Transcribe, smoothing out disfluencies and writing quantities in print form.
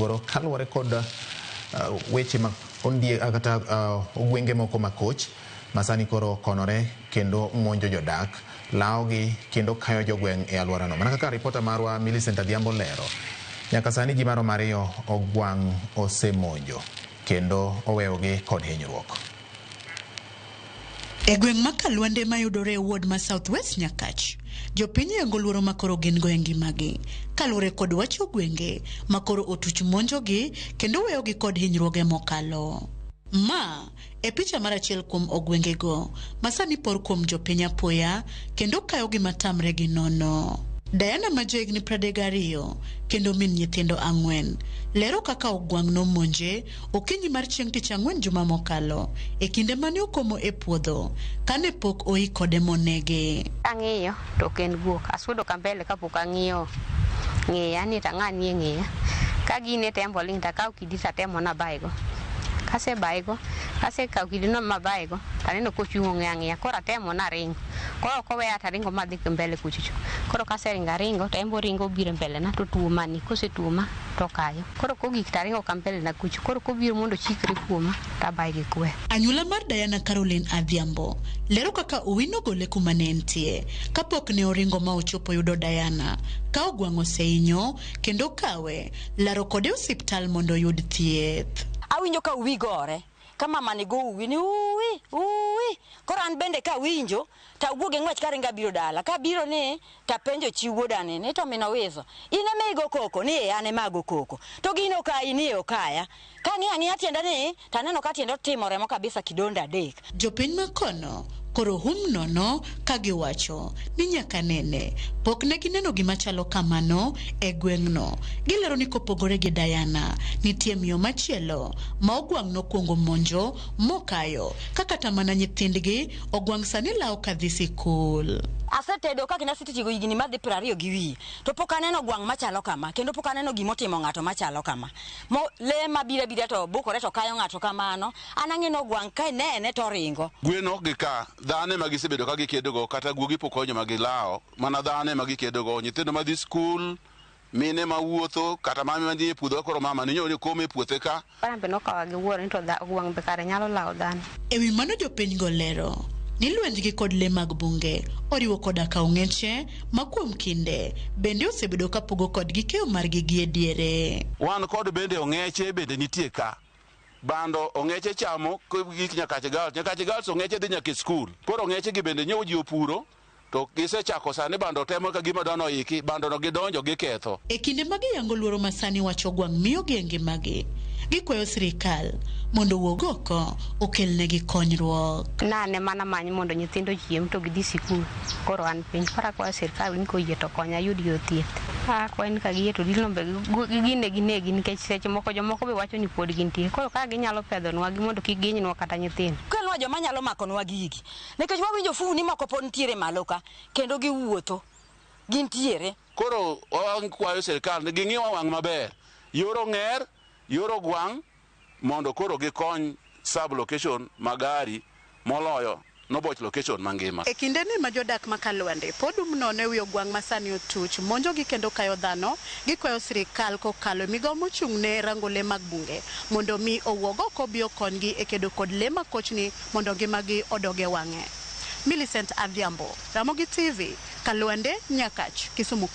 luoro kaluwore kod weche ma ondie kata ogwenge moko makoch masani koro okonore kendo monjo jodak lawogi kendo kayo jogweng' e alworano. Mana kaka ripota marwa Millicent Adhiambo lero, nyaka sani ji maromo ariyo ogwang' osemonjo kendo oweyogi kod hinyruok. E gweng' ma Kalwande mayudore e ward ma South West Nyakach, jopiny yango luoro makoro gin go e ngimagi kaluwore kod wach ogwenge makoro otuch monjogi kendo weyogi kod hinyruoge mokalo. Ma e picha mar achiel kuom ogwengego ma sani por kuom jopiny apoya kendo kayogi matamre gi nono. Diana ma jahigni 32 kendo min nyithindo ang'wen lero kaka ogwang' nomonje okinyi mar chieng' tich ang'wen juma mokalo e kinde mane okomo e puodho kane pok oi kode monege. Ang'iyo to ok en guok. Asudo ka mbele kapok ang'iyo ng'iya ni to ang'a nie ng'iya. Ka gine to en be oling' takawo kidi tatemo nabayego. Kasebayego, kasekawo kidi no mabayego, taneno kochung' ong'iyo ang'iya. Koro atemo naringo. Koro ok oweya taringo madhi mbele kuchocho. Koro kaseringo aringo to en be oringo obiro e mbele na totuoma ni. Kosetuoma tokayo. Koro kogik taringo ka mbele na kucho. Koro kobiro mondo ochikre kuoma tabaye gi kwer. Anyuola mar Diana Caroline Adhiambo lero kaka Uwi nogole kuma ne entie kapok ne oringo ma ochopo yudo Diana ka ogwang' osehinyo kendo kawe laro kode e osiptal mondo oyud thieth. Awinjo ka uwi gore ka mama ni go uwi ni uwi uwi koro an bende kawinjo tawuok gi ng'wech karingo abiro dala kabiro ni tapenjo chi wuoda ni ni to min Owiso in ema igo koko ni e an ema ago koko to gino okayi ni e okaya kang'iyo ang'iya tienda ni taneno ka tiende otimo remo kabisa kidonde adek. Jopiny makono koro hum nono ka giwacho ni nyaka nene pok ne gineno gima chalo kamano e gweng'no. Gilero ni kopogore gi Diana, nitie miyo machielo ma ogwang' nokwongo monjo mokayo ka kata mana nyithindgi ogwang' sani lawo kadhi sikul. Asetedo ka kendo asetiyo higni madhi 20 gi wiye to pok aneno gwang' machalo kama kendo pok aneno gimotimo ng'ato machalo kama mo le mabiro abira to bukore to kayo ng'ato kamano an ang'e ni ogwang' ka inene to oringo. Gwen ok gika, dhano ema gisebedo ka gikedogo kata guogi pok ohinyo ma gilawo, mana dhano ema gikedogo, nyithindo madhi skul, mine mawuotho, kata mama madhi e puodho koro mama ni nyoro kome e puothe ka. An be nokawa gi wuoro ni to gwang' be kare nyalo lawo dhano. E wi mano jopiny go lero ni lwenjgi kod lee mag bunge oriwo koda ka ong'eche ma kuom kinde bende osebedo ka pogo kodgi keyo margi gi e diere. Wan kod bende ong'eche bende nitie ka. Bando ong'eche chamo gik Nyakach Girls. Nyakach Girls ong'eche dhi nyaka e skul. Koro ong'eche gi bende nyowo ji opuro to gisechako sani bando temo ka gima dwano oiki, bando no gidonjo giketho. E kinde ma giyango luoro ma sani wach ogwang' miyogi e ngimagi, gikwayo sirikal mondo owuog oko okelnegi konyruok. Nane mana many mondo nyithindo ochiem to gidhi sikul. Koro an piny. Koro akwayo sirkal ni koyie to konya ayud yor thieth. Akwayo ni ka giyie to dilno be gine ginegi nikech seche moko jomoko be wacho ni pod gintie. Koro ka ginyalo pedhonwa gi mondo kik gihinynwa kata nyithindo. Kelnwa joma nyalo makonwa gigi nikech wawinjo funi moko pod nitiere malo ka kendo giwuotho gintiere. Koro wakwayo sirkal ni ging'iwa wang' maber, yor ong'er, yor ogwang' mondo koro gikony sub location magari moloyo Noboch location mangima. E kinde ni ma jodak ma Kalwande pod um nono e wi ogwang' ma sani otuch monjogi kendo kayo dhano, gikwayo sirikal kokalo e migawo mochung' ne rango lee mag bunge mondo mi owuog oko obi okonygi e kedo kod lee makochni mondo ngimagi odog e wang'e. Millicent Adhiambo, Ramogi TV, Kalwande, Nyakach, Kisumu.